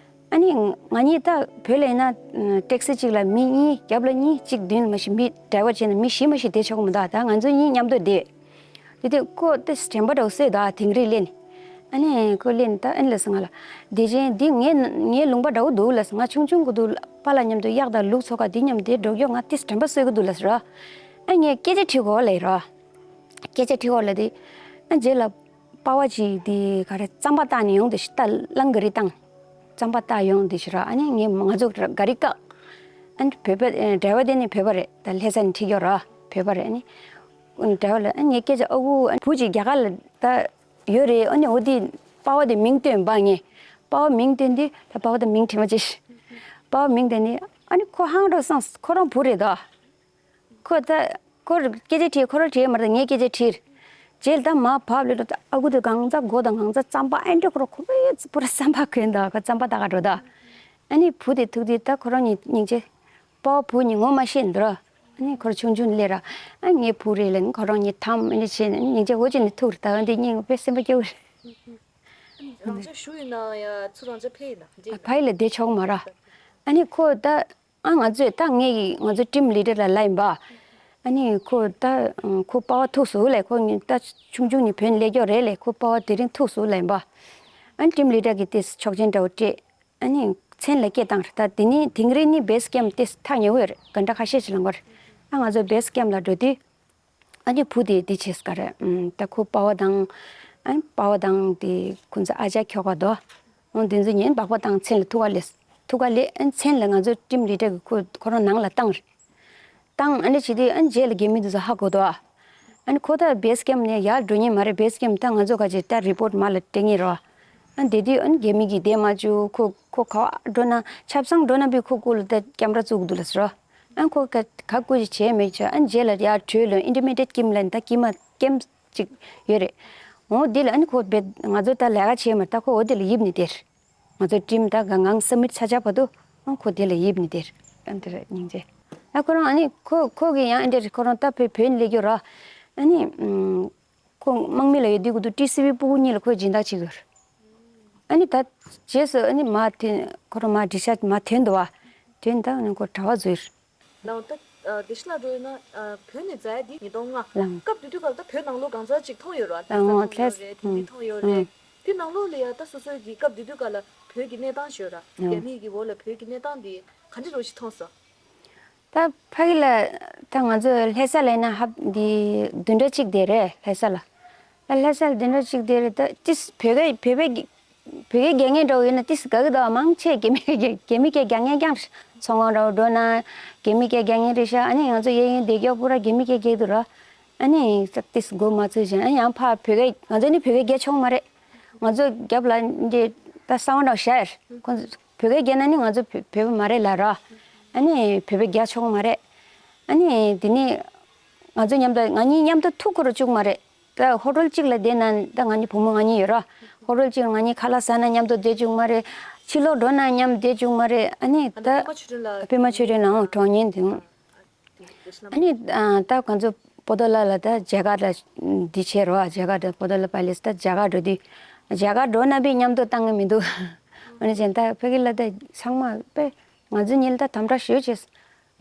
ཨ་ནི་ང་གཉིས་ད་བོད་ལ་ཡིན་ན་ཊེག་སི་གཅིག་ལ་མི་གཉིས། རྒྱབ་ལ་གཉིས། གཅིག་མདུན་ལ་མ་གཞི་མི་ཌ་རའི་ཝར་བྱས་ན་མི་བཞི་མ་གཞི་བསྡད་ཆོག་གི་མི་འདུག་ད་ང་ཚོ་གཉིས་མཉམ་དུ་བསྡད། དེ་དུས་ཁོ་ཏོག་ཙམ་དྲན་པ་འདྲ་བོ་སད་འདུག་ཨ། དིང་རི་སླེབས་ནས། ཨ་ནི་ཁོ་སླེབས་ནས་ད་ཨ་ནི་ལབ་སོང་ང་ལ། བདེ་ཆེན་འདི་ངའི་ངའི་ལུང་པ་འདྲ་བོ་འདུག་ལབ་སོང་། ང་ཆུང་ཆུང་གི་དུས་པཱ་ལགས་མཉམ་དུ་གཡག་དང་ལུག་འཚོ་ག་འདི་མཉམ་དུ་འགྲོ་མཁན། ང་ཏོག་ཙམ་དྲན་པ་གསོས་ཀྱི་འདུག་ལབ་སོང་ར། ཨ་ངས་སྐད་ཆ་དྲིས་གོ་ལབ་ར། སྐད་ཆ་དྲིས་གོ་ལབ་དུས་ཨ་རྗེས་ལ་པ་ཕ་ཅིག་དེ་ག་རེ་རྩམ་པ་བཏགས་ནས་ཡོང་དུས་ཤིག་ད་གླང་ག་རི་བཏང་། རྩམ་པ་བཏགས་ཡོང་དུས་ཤིག་ར། ཨ་ནི་ངས་ང་ཚོ་ག་རི་བཀག་ཨ་ནི་བོད་པ་ཨེ་ཌ་རའི་ཝར་དེ་ནི་བོད་པ་རེད། ད་ལྷ་ས་ནས་ཁྲིད་ཡོད་ར། བོད་པ་རེད། ཨ་ནི་ཌ་རའི་ཝར་ལ་ཨ་ངས་སྐད་ཆ་ཨ་ཁུ་ཨ་ནི་བུ་ཅིག་རྒྱ་གར་ལ་ད་ཡོད་རེད། ཨ་ནི་འོ་དེ་པ་ཕ་དེ་མིང་བཏོན་པ། ངས་པ་ཕ་མིང་བཏོན་དུས་ད་པ་ཕ་དེ་མིང་དྲན་པ་ཅིག་པ་ཕ་མིང་བཏོན་ནི་ཨ་ནི་ཁོ་ཧང་འགྲོ་སོང་། ཁོ་རང་བུ་རེད་དོ། ཁོ་ད་ཁོར་སྐད་ཆ་དྲིས། ཁོ་རང་དྲིས་མ་རེད། ངས་སྐད་ཆ་དྲིས། རྗེས་ལ་ད་མར་བབས་ལོས་འགྲོ། ད་ཨ་ཁུ་དེ་གང་ཚ་མགོ་དང་གང་ཚ་རྩམ་པ་ཨེ་འདྲ། ཁོ་རང་ཁོ་པས་པུ་ར་རྩམ་པ་གོན་འདུག་ཁོ་རྩམ་པ་བཏགས་ག་འགྲོ་ད། ཨ་ནི་བུ་དེ་ཐུག་དུས་ད་ཁོ་རང་གཉིས་སྙིང་རྗེ། པ་ཕ་བུ་གཉིས་ངོ་མ་ཤེས་འདུག་ར། ཨ་ནི་ཁོ་རང་ཆུང་ཆུང་སླེབས་ར། ཨ་ངའི་བུ་རེད་ལབ་ནི་ཁོ་རང་གཉིས་འཐམ་ཨ་ནི་བྱས་ནས་ཨ་ནི་སྙིང་རྗེ་འོ་ཅིག་ནས་ཐུག་རེད། ད་འདི་སྙིང་དཔེ་སེམས་པ་སྐྱོ་བོ་རེད། རང་ཅག་གཞུག་ཡིན་ན་ཡ་ཚུར་རང་ཅག་ཕེབས་ཡིན་ན་འདི་ཕ་ཡུལ་ལ་བསྡད་ཆོག་མ་ར། ཨ་ནི་ཁོ་ད་ཨ་ང་ཚོས་ད་ངས་ཀྱིས་ང་ཚོ་ཊིམ་ལི་ཌར་ལ་ལབ་ཡིན་པ། ཨ་ནི་ཁོ་ད་ཁོ་པ་ཕ་ཐུག་སོང་ལབ། ཁོ་ད་ཆུང་ཆུང་ནས་བོད་ནས་སླེབས་ཀྱོག་རེད་ལབ། ཁོ་པ་ཕ་དེ་རིང་ཐུག་སོང་ལབ་ཡིན་པ། ཨ་ནི་ཊིམ་ལི་ཌར་གྱིས་ཏོག་ཙམ་ཆོག་མཆན་འདྲ་བོ་སྤྲད། ཨ་ནི་མཚན་ལ་སྐད་བཏང་རེད། ད་དེ་ནི་དིང་རི་ནི་བེ་སི་ཀེམ་ཏོག་ཙམ་ཐག་ཉེ་བོ་ཡོད་རེད། གྷན་ཊ་ཁ་ཤས་ཤིག་ལངས་པ་རེད། ཨ་ང་ཚོ་བེ་སི་ཀེམ་ལ་འགྲོ་དུས། ཨ་ནི་བུ་དེ་འདི་བྱས་ག་རེ། ཨམ། ད་ཁོ་པ་ཕ་དང་། ཨ་ནི་པ་ཕ་དང་དེ་ཁོ་ཚོ་ཨ་ཅག་ཁྱོ་ག་དོ། འོ་དེ་ཚོ་གཉིས་སྦག་སྦག་བཏང་མཚན་ལ་ཐུག་ག་སླེབས། ཐུག་ག་སླེབས། ཨ་ནི་མཚན་ལ་ང་ཚོ་ཊིམ་ལི་ཌར་གིས་ཁོ་ཁོ་རང་ནང་ལ་བཏང་རེད། བཏང་། ཨ་ནི་བྱེད་དུས་ཨ་ནི་རྗེས་ལ་རྒྱ་མི་དེ་ཚོ་ཧ་གོ་འདུག་ཨ། ཨ་ནི་ཁོ་ད་བེ་སི་ཀེམ་ནས་ཡར་འགྲོ་མཁན་མ་རེད། བེ་སི་ཀེམ་ད་ང་ཚོ་ག་ཅིག་ད་རི་པོར་ཊི་མར་ལ་སྤྲད་མཁན་རེད་བ། ཨ་དེ་དུས་ཨ་ནི་རྒྱ་མི་གིས་བསྡད་མ་བཅུག་ཁོ་ཁོ་ག་པར་འགྲོ་ན་ཆབ་གསང་འགྲོ་ན་བི་ཁོ་སྐུ་ལ་ད་ཀེམ་ར་བཙུགས་འདུག་ལབ་ཟེར་རོ། ཨ་ཁོ་ག་ག་སྐུ་ཅིག་བྱས་མེད་ཆ། ཨ་རྗེས་ལ་ཡར་བྲོས་ལོ་ཨིན་ཊར་མི་ཌི་ཡེཊ་ཀིམ་ལ་ད་ཀིམ་མ་ཀེམ་ཅིག་ཡོད་རེད། འོ་དེ་ལ་ཨ་ནི་ཁོ་བེད་ང་ཚོ་ད་ལས་ཀ་བྱས་མ་ད་ཁོ་འོ་དེ་ལ་ཡིབ་ནས་བསྡད། ང་ཚོ་ཊིམ་ད་ག་ངང་སབ་མིཊ་ཆ་ཆ་བར་དུ་ཨ་ཁོ་དེ་ལ་ཡིབ་ནས་བསྡད། ཨ་འདི་རེད་སྙིང་རྗེ། ཨ་ཁོ་རང་ཨ་ནི་ཁོ་ཁོ་གི་ཡང་ཨ་འདྲ་རེད། ཁོ་རང་ད་བོད་བོད་ནས་སླེབས་རྒྱུ་ར། ཨ་ནི་ཁོ་དམག་མི་ལ་ཡོད་དུས་གི་དུ་ཊི་སི་ཝི་སྤུ་གུ་གཉིས་ལ་ཁོས་སྦྱིན་བདག་བྱེད་དགོས། ཨ་ནི་ད་རྗེས་སུ་ཨ་ནི་མ་ཐོན། ཁོ་རང་མ་ཌི་སི་ཆཱརྗ་མ་ཐོན་འདུག་བ། ཐོན་ད་ཨ་ནི་ཁོ་གྲྭ་པ་བཟོས། ལའང་ད་ཨ་བདེ་ཆེན་ལ་འགྲོ་ཡོད་ན་ཨ་བོད་ནས་འཛའ་ཡ་འདི་ཉིས་སྟོང་ལྔ། ལའང་སྐབས་དེ་དུས་སྐབས་ད་བོད་ནང་ལོགས་གང་ཟག་ཅིག་མཐོང་ཡོད་ར། ལའང་ལྷ་ས་མཐོང་ཡོད་རེད། དིང་རི་མཐོང་ཡོད་རེད། དེ་ནང་ལོགས་ལ་ཡ་ད་སོ་སོའི་གི་སྐབས་དེ་དུས་སྐབས་ལ་བོད་ཀྱི་གནས་སྟངས་ཤོད་ར། རྒྱ་མིའི་གི་འོག་ལ་བོད་ཀྱི་གནས་སྟངས་འདི་ག་འདྲ་རོ་ཞིག་མཐོང་སོང་། ད་ཕ་གི་ལ་ད་ང་ཚོ་ལྷ་ས་ལ་ཡིན་ན་ཧབ་འདི་བདུན་ཕྲག་གཅིག་བསྡད་རེད་ལྷ་ས་ལ། ད་ལྷ་ས་ལ་བདུན་ཕྲག་གཅིག་བསྡད་རེད། ད་ཅི་བོད་སྐད་བོད་པའི་བོད་སྐད་རྒྱག་མཁན་འདྲ་བོ་ཡོད་ན་ཏིས་དགའ་གི་འདུག་མང་ཆེ་རྒྱ་མི་སྐད་རྒྱ་མི་སྐད་རྒྱག་མཁན་རྐྱང་རེད། ཚོང་ཁང་འདྲ་བོ་འགྲོ་ན་རྒྱ་མི་སྐད་རྒྱག་མཁན་རེད་ཤག་ཨ་ནི་ང་ཚོ་གཡས་གཡོན་བསྡད་རྒྱུ་པུ་ར་རྒྱ་མི་སྐད་རྒྱག་འདུག་ར། ཨ་ནི་ཏིས་མགོ་མ་ཚོས་བཞིན་ཨ་ནི་ཡང་ཕར་བོད་སྐད་ང་ཚོ་ནི་བོད་སྐད་རྒྱག་ཆོག་མ་རེད། ང་ཚོ་རྒྱབ་ལ་འདི་ད་གསང་བ་འདྲ་བོ་བཞག་ཡོད་རེད། ཁོང་ཚོ་བོད་སྐད་རྒྱག་ན་ནི་ང་ཚོ་བོད་བོད་པ་མ་རེད་ལབ་ར། ཨ་ནི་བོད་སྐད་རྒྱག་ཆོག་མ་རེད། ཨ་ནི་དེ་ནི་ང་ཚོ་མཉམ་དུ་ང་གཉིས་མཉམ་དུ་ཐུག་ཁོ་རུ་བཅུག་མ་རེད། ད་ཧོ་ཊེལ་གཅིག་ལ་བསྡད་ན་ད་ང་གཉིས་བུ་མོ་ང་གཉིས་ཡོད་ར། ཧོ་ཊེལ་གཅིག་ལ་ང་གཉིས་ཁ་ལག་ཟ་ན་མཉམ་དུ་བསྡད་བཅུག་མ་རེད། ཕྱི་ལོགས་འགྲོ་ན་མཉམ་བསྡད་བཅུག་མ་རེད། ཨ་ནི་ད་པད་མ་ཆོས་སྒྲོན་ལགས་པད་མ་ཆོས་སྒྲོན་ལགས་གྲོངས་ཉེན་དེ་འོང་། ཨ་ནི་ད་ང་ཚོ་པོ་ཏོ་ལ་ལ་ད་མཇལ་ཁ་ལ་འདི་བྱས་རོགས། མཇལ་ཁ་ད་པོ་ཏོ་ལ་པ་ལེས་ད་མཇལ་ཁ་འགྲོ་དུས་མཇལ་ཁ་འགྲོ་ན་པའི་མཉམ་དུ་བཏང་གི་མི་འདུག་ཨ་ནི་བྱས་ད་ཕ་གི་ལ་ད་ཚང་མ་པས་ང་ཚོ་གཉིས་ལ་ད་དམ་དྲག་ཞེ་པོ་བྱས།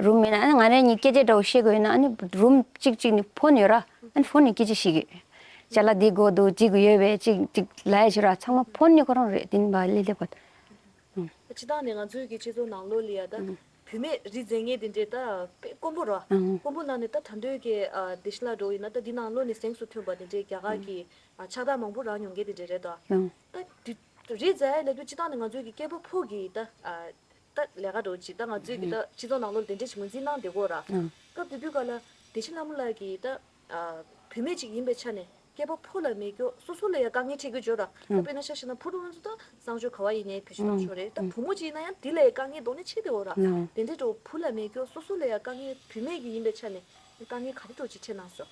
རུམ་མེད་ན་ཨ་ནི་ང་རང་གཉིས་སྐད་ཆ་འདྲ་བོ་བཤད་དགོས་ཡོད་ན་ཨ་ནི་རུམ་གཅིག་གཅིག་ནས་ཕོན་ཡོད་ར། ཨ་ནི་ཕོན་ནས་སྐད་ཆ་བཤད་གི་ཅ་ལག་འདི་དགོས་འདུག་ཅིག་ཡོད་པས་ཅིག་ཅིག་ལབ་ཡ་ཞིག་ར། ཚང་མ་ཕོན་ནས་ཁོ་རང་རེད་དེ་ནི་བ་ལེ་ལེ་བ། སྤྱི་བཏང་ནས་ང་ཚོའི་གི་སྤྱི་ཚོགས་ནང་ལོགས་ལ་ཡ་ད་བུད་མེད་རིགས་འཛིན་མཁན་དེ་འདྲས་ད་དཔེ་དཀོན་པོ་ར། དཀོན་པོ་ནང་ནས་ད་ད་འདོད་ཀྱི་བདེ་ཆེན་ལ་འགྲོ་ཡིན་ན་ད་འདི་ནང་ལོགས་ནས་གཟེངས་སུ་ཐོན་པ་དེ་འདྲས་རྒྱ་གར་གྱི་ཕྱག་རྟགས་མང་པོ་རག་མྱོང་མཁན་དེ་འདྲས་རེད་ད། ད་དེ་རིགས་འཛིན་ལབ་དུས་སྤྱི་བཏང་ནས་ང་ཚོའི་གི་སྐད་པ་ཕོ་གི་ད་ད་ལས་ཀ་འགྲོ་ཅིག་ད་ང་ཚོའི་གི་ད་སྤྱི་ཚོགས་ནང་ལོགས་དེ་འདྲས་ཞིག་ངོས་འཛིན་གནང་བསྡད་ཀྱི་ཡོད་ར། སྐབས་དེ་དུས་ག་ལ་བདེ་ཆེན་ལྷ་མོ་ལགས་ཀྱིས་ད་བུད་མེད་ཅིག་ཡིན་པའི་ཆ་ནས་སྐད་པ་ཕོ་ལ་མེད་རྒྱུ་སོ་སོ་ལ་ཡང་དཀའ་ངལ་འཕྲད་ཀྱི་ཡོད་ར། ད་དཔེར་ན་ཆ་བཞག་ན་བུ་ཕྲུག་ཚོ་ད་གསང་སྤྱོད་ག་བ་ཡིན་ནའི་བེད་སྤྱོད་གཏོང་ཆོག་རེད། ད་བུ་མོ་ཅིག་ཡིན་ན་ཡང་དེ་ལ་ཡང་དཀའ་ངལ་གདོང་ནས་འཕྲད་བསྡད་ཡོད་ར། དེ་འདྲའི་འགྲོ་བུ་ལ་མེད་རྒྱུ་སོ་སོ་ལ་ཡང་དཀའ་ངལ་བུད་མེད་ཀྱི་ཡིན་པའི་ཆ་ནས་དཀའ་ངལ་ག་རེ་འགྲོ་ཅིག་འཕྲད་གནང་སོང་།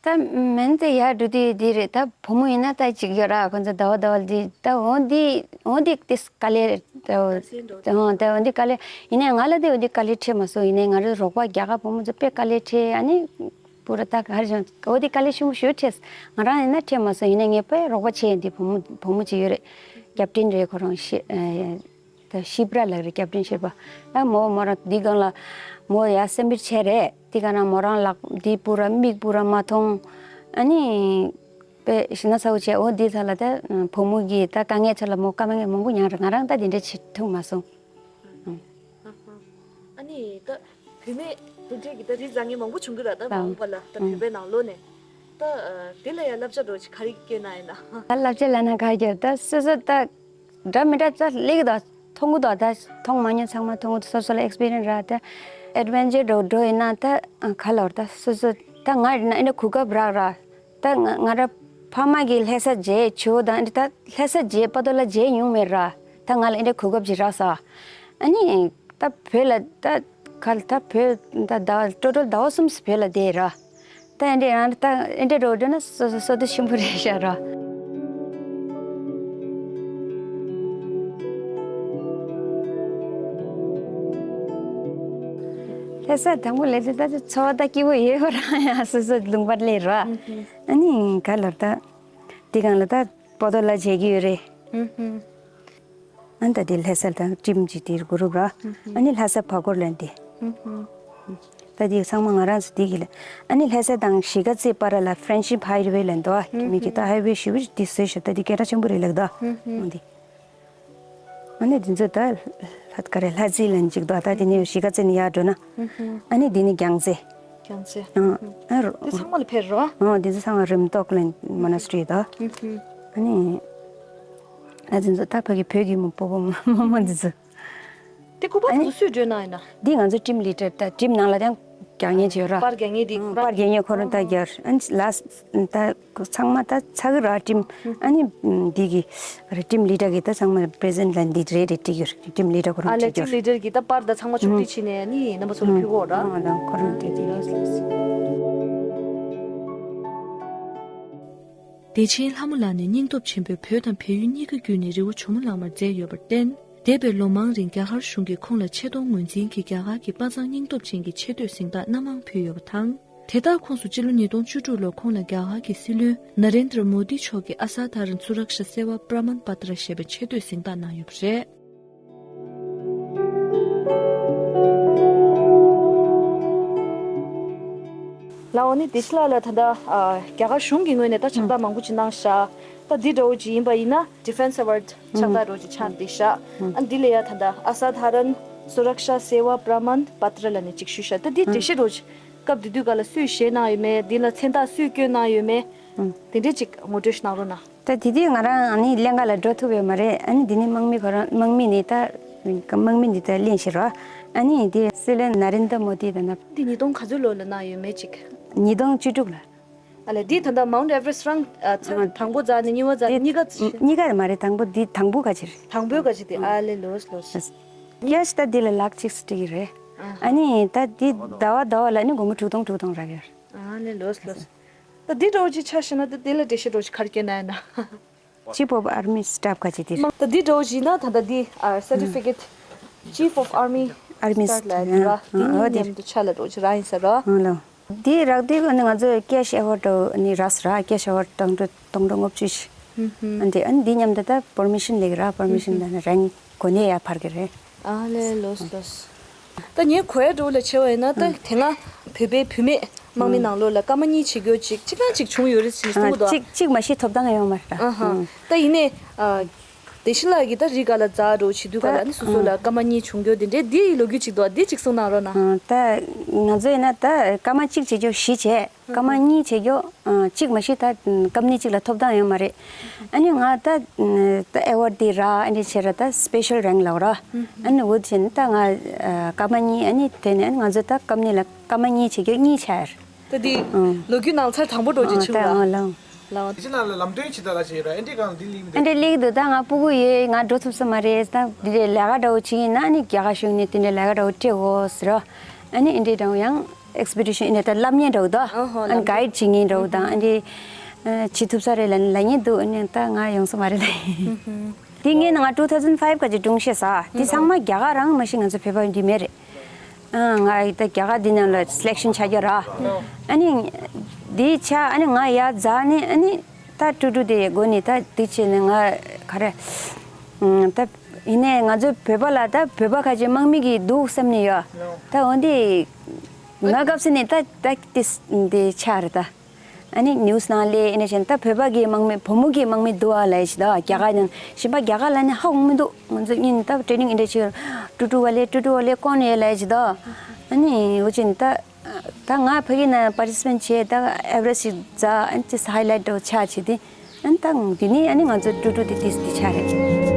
ད་མེན་དེ་ཡར་འགྲོ་དུས་འདི་རེད། ད་བུ་མོ་ཡིན་ན་ད་ཅིག་ཡོད་ར། ཁོ་ཚོ་ཟླ་བ་ཟླ་བ་འདི་ད་འོ་འདི་འོ་འདི་དེ་དཀའ་ལས་རེད། ད་འོ་ད་འོ་འདི་དཀའ་ལས་ཡིན་ནའི་ང་ལ་དེ་འོ་འདི་དཀའ་ལས་འཕྲད་མ་སོང་། ཡིན་ནའི་ང་རའི་རོགས་པ་རྒྱ་གར་བུ་མོ་ཚོ་དཔེ་དཀའ་ལས་འཕྲད། ཨ་ནི་པུ་ར་ད་ག་རེ་བྱུང་འོ་འདི་དཀའ་ལས་ཆེན་པོ་ཞེ་པོ་འཕྲད། ང་རང་ཡིན་ན་འཕྲད་མ་སོང་། ཡིན་ནའི་ངའི་དཔེ་རོགས་པ་བྱེད་ཡིན་དེ་བུ་མོ་བུ་མོ་ཅིག་ཡོད་རེད། ཀེབ་ཊན་རེད། ཁོ་རང་ཤི་ཨ། ད་ཤི་པྲ་ལགས་རེད། ཀེབ་ཊན་ཤི་པྲ། ཨ་མོ་མོ་རང་འདི་སྒང་ལ་མོ་ཡ་སེམས་པིར་ཆེ་རེད། འདི་ག་ན་མོ་རང་ལག་འདི་པུ་ར་མིག་པུ་ར་མ་མཐོང་། ཨ་ནི་དཔེ་ཞི་ན་ཚ་བོ་བྱས། འོ་འདི་ཚ་ལ་ད་བུ་མོ་གི་ད་དཀའ་ངལ་ཚ་ལ་མོ་དཀའ་མ་ངལ་མང་པོ་མྱངས་རེད། ང་རང་ད་འདི་འདྲ་བྱེད་ཐུབ་མ་སོང་། ཨ་ནི་ད་བུད་མེད་དེ་འདྲས་ཀྱི་ད་རིགས་བཟང་ངན་མང་པོ་བྱུང་གི་ར། ད་མ་འོངས་པ་ལ་ད་བོད་པའི་ནང་ལོགས་ནས་ད་དེ་ལ་ཡ་བསླབ་བྱ་འདྲ་བོ་ཅིག་ག་རེ་སྐྱོན་གནང་ཡིན་ན། ད་བསླབ་བྱ་ལབ་ན་ག་རེ་སྐྱོན། ད་སོ་སོ་ད་འདྲ་མི་འདྲ་ཙ་ལེགས་དང་མཐོང་གི་དང་། ད་མཐོང་མ་མྱོང་ཚང་མ་མཐོང་གི་འདུག་སོ་སོ་ལ་ཨེག་སི་པི་རི་ཡན་སི་རག་ད་ཨེ་ཌི་ཝེན་ཅར་འདྲ་བོ་འགྲོ་ཡིན་ན་ད་ག་ལབ་ར། ད་སོ་སོ་ད་ང་ཡིན་ན་ཨེ་འདྲ་གོ་སྐབས་རག་ར། ད་ང་ང་ར་ཕ་མ་གི་ལྷ་ས་མཇལ་ཆོ་དང་ཨེ་འདྲ་ད་ལྷ་ས་མཇལ་པ་ཏོ་ལ་མཇལ་མྱོང་མེད་ར། ད་ང་ལ་ཨེ་འདྲ་གོ་སྐབས་ཅིག་རག་ས། ཨ་ནི་ད་བོད་ལ་ད་ག་ལ་ད་བོད་ད་ཟླ་ཊོ་ཊལ་ཟླ་བ་གསུམ་བོད་ལ་བསྡད་ར། ད་ཨེ་འདྲ་ཡང་ད་ཨེ་འདྲ་འགྲོ་འགྲོ་ན་སོ་སོ་སོ་ཐུ་ཆེན་པོ་རེད་ཤག་ར། ལྷ་ས་དང་པོ་ལས་དེ་ད་ཚོར་བ་ད་སྐྱིད་པོ་ཡོད་པ་རང་ཡང་སོ་སོ་ལུང་པར་སླེབས་ར། ཨ་ནི་ག་ལ་ད་དེ་གང་ལ་ད་པོ་ཏོ་ལ་བྱེད་ཀྱི་ཡོད་རེད། ཨ་ནི་ད་དེ་ལྷ་ས་དང་ཊིམ་གྱི་དེ་གུ་རུབ་ར། ཨ་ནི་ལྷ་ས་བར་སྐོར་ལ་འདི། ད་དེ་ཚང་མ་ང་རང་ཚོ་དེ་གི་ལ། ཨ་ནི་ལྷ་ས་དང་གཞིས་ཀ་རྩེ་བར་ལ་ཕྲེན་ཤིབ་ཧའི་ཝེ་ལ་འདུག་ཨ། མི་གི་ད་ཧའི་ཝེ་ཞེ་པོ་ཅིག་དེ་བཟོས་ཤག་ད་དེ་སྐད་གྲགས་ཆེན་པོ་རེད་ལགས་ད། འོ་འདི། ཨ་ནི་དེ་ཚོ་ད་ལྷ་ག་རེ་ལྷ་རྩེ་ལ་འཇིག་འདུག་ད་དེ་ནས་གཞིས་ཀ་རྩེ་ནས་ཡར་འགྲོ་ན། ཨ་ནི་དེ་ནི་རྒྱང་རྩེ། རྒྱང་རྩེ། ཨ་རོ། དེ་ཚང་མ་ལ་ཕེབས་རོ། ཨ་དེ་ཚོ་ཚང་མ་རིམ་ཐོག་ལ་མོ་ན་སི་ཊི་རི་ད། ཨ་ནི་ཨ་དེ་ཚོ་ད་ཕ་གི་བོད་ཀྱི་མོ་པོ་པོ་མོ་མོ་འདི་ཚོ། དེ་སྐུ་པར་ཨ་དེ་ནི་ཚོ་སུས་སྤྲོད་གནང་ཡིན་ན། འདི་ང་ཚོ་ཊིམ་ལི་ཌར་ད་ཊིམ་ནང་ལ་ཡང་རྒྱག་མཁན་ཅིག་ཡོད་ར། པར་རྒྱག་མཁན་དེ། ཨང་པར་རྒྱག་མཁན་ཁོ་རང་ད་རྒྱག་ཨ་ནི་ལ་ད་ཚང་མ་ད་ཚ་གི་ར་ཊིམ། ཨ་ནི་འདི་གི་ར་ཊིམ་ལི་ཌར་གི་ད་ཚང་མ་པི་རེ་ཛེན་ཊི་ལ་འདི་རེད་རེད་བྲིས་ཡོད་ར། ཊིམ་ལི་ཌར་ཁོ་ཨ་རང་ལས་བྲིས་ཊིམ་ཡོད་ར། ལི་ཌར་གི་ད་པར་ད་ཚང་མ་ཕྱོགས་སྒྲིག་བྱས་ནས་ཨ་ནི་རྣམ་པ་ཚོ་ལ་ཕུལ་གོ་ར། ཨང་ད་ཁོ་རང་བྲིས་བྲིས་ཡོད། བདེ་ཆེན་ལྷ་མོ་ལགས་ནི་སྙིང་སྟོབས་ཆེན་པོས་བོད་དང་བལ་ཡུལ་གཉིས་ཀ་བརྒྱུད་ནས་རི་བོ་ཇོ་མོ་གླང་མར་འཛེགས་ཡོད་པར་བརྟེན། འདས་པའི་ལོ་མང་རིང་རྒྱ་གར་གཞུང་གིས་ཁོང་ལ་ཆེ་མཐོང་ངོས་འཛིན་གྱིས་རྒྱ་གར་གྱི་དཔའ་མཛངས་སྙིང་སྟོབས་ཅན་གྱི་ཆེ་བསྟོད་གཟེངས་རྟགས་སྣ་མང་ཕུལ་ཡོད་པ་དང་། དེ་ལྟར་ཁོངས་སུ་སྤྱི་ལོ་ཉིས་སྟོང་བཅུ་དྲུག་ལོར་ཁོང་ལ་རྒྱ་གར་གྱི་སྲིད་བློན་ན་རེན་དྲ་མོ་དི་མཆོག་གིས་ཨ་ས་དྷ་རན་སུ་རཀ་ཤ་སེ་ཝ་པྲ་མན་པ་ཏྲ་ཞེས་པའི་ཆེ་བསྟོད་གཟེངས་རྟགས་གནང་ཡོད་པ་རེད། ལགས་འོ་ནི་བདེ་ཆེན་ལགས་ལ་ད་ལྟ་ཨ་རྒྱ་གར་གཞུང་གི་ངོས་ནས་ད་ཕྱག་རྟགས་མང་པོ་ཅིག་གནང་ཤག་ད་འདི་འདྲ་བོ་ཅིག་ཡིན་པ་ཡིན་ན་ཌི་ཕེན་སི་ཨེ་ཝར་ཌི་ཕྱག་རྟགས་འདྲ་བོ་ཅིག་ཆགས་བསྡད་ཤག་ཨ་འདི་ལ་ཡ་ད་ལྟ་ཨ་ས་དྷ་རན་སུ་རཀ་ཤ་སེ་ཝ་པྲ་མན་པ་ཏྲ་ལབ་ནས་ཅིག་ཞུས་ཤག་ད་འདི་འགྲེལ་བཤད་འདྲ་བོ་ཅིག་སྐབས་དེ་དུས་ག་ལ་སུས་བཞེས་གནང་ཡོད་མེད། འདི་ལ་མཚན་རྟགས་སུས་བསྐྱོན་གནང་ཡོད་མེད། དེ་འདྲས་ཅིག་ངོ་སྤྲོད་ཞིག་གནང་རོགས་གནང་། ད་དེ་དུས་ང་རང་ཨ་ནི་ལྷན་ཁང་ལ་འགྲོ་ཐུབ་ཡོད་མ་རེད། ཨ་ནི་འདི་ནི་དམག་མི་ཁོ་རང་དམག་མི་ནི་ད་དམག་མི་འདི་ད་གླེང་ཞིག་རོ། ཨ་ནི་འདི་སྲིད་བློན་ན་རེན་དྲ་མོ་དི་དང་ན། འདི་ཉིས་སྟོང་ག་ཚོད་ལོ་ལ་གནང་ཡོད་མེད་ཅིག་ཉིས་སྟོང་བཅུ་དྲུག་ལ། ཨ་ལས་འདི་ད་ལྟ་མའུན་ཨེ་ཝ་རེ་སི་རང་ཨ་ཚ་ཨ་དང་པོ་རྩ་ནས་གཉིས་པ་རྩ་ནས་གཉིས་ཀ། གཉིས་ཀ་མ་རེད། དང་པོ་འདི་དང་པོ་ག་ཅིག་རེད། དང་པོའི་ག་ཅིག་དེ་ཨ་ལས་ལོས་ལོས། ཀེ་ཤི་ད་འདི་ལ་ལག་གཅིག་སུ་སྤྲད་ཀྱི་རེད། ཨ་ནི་ད་འདི་ཟླ་བ་ཟླ་བ་ལ་ནི་སྒོར་མོ་དྲུག་སྟོང་དྲུག་སྟོང་རག་གི་རེད། ཨ་ལས་ལོས་ལོས། ད་འདི་འདྲ་བོ་ཅིག་ཆ་བཞག་ན་ད་དེ་ལ་འགྲེལ་བཤད་འདྲ་བོ་ཅིག་ག་རེ་སྐྱོན་གནང་ཡོད་ན། Chief of Army Staff ག་ཅིག་དེ་རེད། ད་འདི་འདྲ་བོ་ཅིག་ཡིན་ན་ད་ལྟ་འདི་ཨ་certificate Chief of Army Army Staff ལ་ཡ་འདི་ར། ཨ་འདི་ཨ་ནི་འདི་མཉམ་དུ་ཆ་ལ་འདྲ་བོ་ཅིག་རག་ཡིན་ས་ར། ཨ་ལོ། འདི་རག་དུས་ཨ་ནི་ང་ཚོས་ཀེ་ཤི་ཨེ་ཝར་ཌི་འདྲ་བོ་ཨ་ནི་རག་ས་ར། ཀེ་ཤི་ཨེ་ཝར་ཌི་སྟོང་ཕྲག་སྟོང་ཕྲག་ལྔ་བཅུ་ཞིག་ཨ་འདི་ཨ་ནི་འདི་མཉམ་དུ་ད་པར་མི་ཤན་ལེགས་ར། པར་མི་ཤན་ད་ནི་རང་གོ་གནས་ཡར་འཕར་གི་རེད། ཨ་ལས་ལོས་ལོས། ད་ངས་གོ་ཡ་འདྲ་བོ་ལ་བྱས་པ་ཡིན་ན་ད་དེ་སྔ་བོད་པའི་བུད་མེད་དམག་མི་ནང་ལོགས་ལ་སྐར་མ་གཉིས་བྱེད་རྒྱུ་ཅིག་གཅིག་རང་ཅིག་བྱུང་ཡོད་རེད་ཟེར་གསུང་གི་འདུག་ཨ། གཅིག་གཅིག་མ་གཏོགས་ཐོབ་ཐང་ཡོད་མ་རེད་ད། ཨ་ཧ། ད་ཡིན་ནའི་ཨ་བདེ་ཆེན་ལགས་ཀྱིས་ད་རི་སྒང་ལ་འཛེགས་འདྲ་བོ་བྱེད་དུས་ག་ལ་ནི་སོ་སོ་ལ་སྐར་མ་གཉིས་བྱུང་རྒྱུ་དེ་འདྲའི་འདི་ཡི་ལོ་རྒྱུས་ཅིག་འདུག་ཨ། འདི་ཅིག་གསུང་གནང་རོགས་གནང་། ཨ་ད་ང་ཚོ་ཡིན་ན་ད་སྐར་མ་གཅིག་བྱེད་རྒྱུ་བཞི་བྱས། སྐར་མ་གཉིས་བྱེད་རྒྱུ་ཨ་གཅིག་མ་གཏོགས་ད་ཀམ་པ་ནི་གཅིག་ལ་ཐོབ་ཐང་ཡོད་མ་རེད། ཨ་ནི་ང་ད་ད་ཨེ་ཝར་ཌི་འདི་རག་ཨ་ནི་བྱས་ར་ད་སི་པེ་ཤལ་རེང་ལབ་ར། ཨ་ནི་འོ་དེ་བྱས་ནི་ད་ང་ཨ་སྐར་མ་གཉིས་ཨ་ནི་དེ་ནས་ང་ཚོ་ད་ཀམ་པ་ནི་ལ་སྐར་མ་གཉིས་བྱེད་རྒྱུ་གཉིས་ཆགས་ཡོད་རེད། ད་འདི་ཨང་ལོ་རྒྱུས་ནང་ཚར་དང་པོ་འདྲ་བོ་ཅིག་ཨང་བྱུང་ད་ལ། ཨང་ལ། ལའོ། དེ་ཕྱི་ནང་ལ་ལམ་སྟོན་བྱེད་དགོས་ལ་ཞིག་ཡོད་ར། ཨེ་འདྲའི་སྒང་ལ་འདི་གླེང་གི་འདུག་ཨེ་འདྲའི་གླེང་གི་འདུག་ད་ང་སྤུ་གུ་ཡོད། ང་འགྲོ་ཐུབ་ས་མ་རེད། ད་འདི་འདྲའི་ལས་ཀ་འདྲ་བོ་བྱེད་ཀྱི་ཡིན་ན་ཨ་ནི་རྒྱ་གར་གཞུང་ནས་དེ་འདྲའི་ལས་ཀ་འདྲ་བོ་སྤྲད་དགོས་ཟེར་ར། ཨ་ནི་ཨེ་འདྲའི་འདྲ་བོ་ཡང་ ཨེག་སི་པི་ཌི་ཤན་ཨེ་ནས་ད་བསླབ་མཁན་འདྲ་བོ་དང་། ཨོ་ཧོ། ཨ་ནི་གའིཌ་བྱེད་མཁན་འདྲ་བོ་དང་། ཨ་ནི་བྱེད་ཐུབ་ས་རེད་ལབ་ལབ་མཁན་འདུག་ཨ་ནི་ད་ང་ཡོང་ས་མ་རེད་ལབ་ཡིན། དེ་ངས་ང་two thousand five ག་ཅིག་སྒྲུང་བཤད་ས། དེ་ཚང་མ་རྒྱ་གར་རང་མ་གཞི་ང་ཚོ་བོད་པ་འདི་མེད་རེད། ཨ་ང་ད་རྒྱ་གར་འདི་ནང་ལ་སི་ལེག་ཤན་ཆགས་རྒྱུ་ར། ཨ་ནི་དེ་ཆགས། ཨ་ནི་ང་ཡར་འཛེགས་ནས། ཨ་ནི་ད་ཀྲུ་ཀྲུ་དེ་སྒོ་ནས་ད་དེ་བྱས་ནས་ང་ག་རེ། ཨ་ད་ཡིན་ནའི་ང་ཚོ་བོད་པ་ལ་ད་བོད་པ་ཁ་ཅིག་དམག་མི་གི་འདུག་བསམ་ནས་ཡོད། ད་འོན་ཏེ་ང་སྐབས་སུ་ནས་ད་ད་དེ་དེ་ཆགས་རེད་ད། ཨ་ནི་ནིའུ་སི་ནང་ལས་ཨེ་ནས་བྱས་ནས་ད་བོད་པ་གི་དམག་མི། བུ་མོ་གི་དམག་མི་འདུག་ཨ་ལབ་ཡ་ཅིག་ད། རྒྱ་གར་ནང་གཞན་པ་རྒྱ་གར་ལ་ནི་ཧ་གོ་མི་འདུག་ང་ཚོ་གཉིས་ད་ཊེ་ནིང་ཨེ་འདྲ་བྱས། ཀྲུ་ཀྲུ་བ་ལས་ཀྲུ་ཀྲུ་བ་ལས་ཀོན་ཡོད་ལབ་ཡ་ཅིག་ད། ཨ་ནི་འོ་ཅིག་ད་ད་ང་ཕ་གི་ནང་པར་ཊི་སི་པེན་ཊི་བྱས། ད་ཨེ་ཝ་རེ་སི་ཊི་འཛེགས། ཨ་ནི་ཅིག་ཧའི་ལའིཊ་འདྲ་བོ་ཆགས་བྱས་ཏེ། ཨ་ནི་ད་དེ་ནས་ཨ་ནི་ང་ཚོ་ཀྲུ་ཀྲུ་དེ་དེ་དེ་ཆགས་རེད།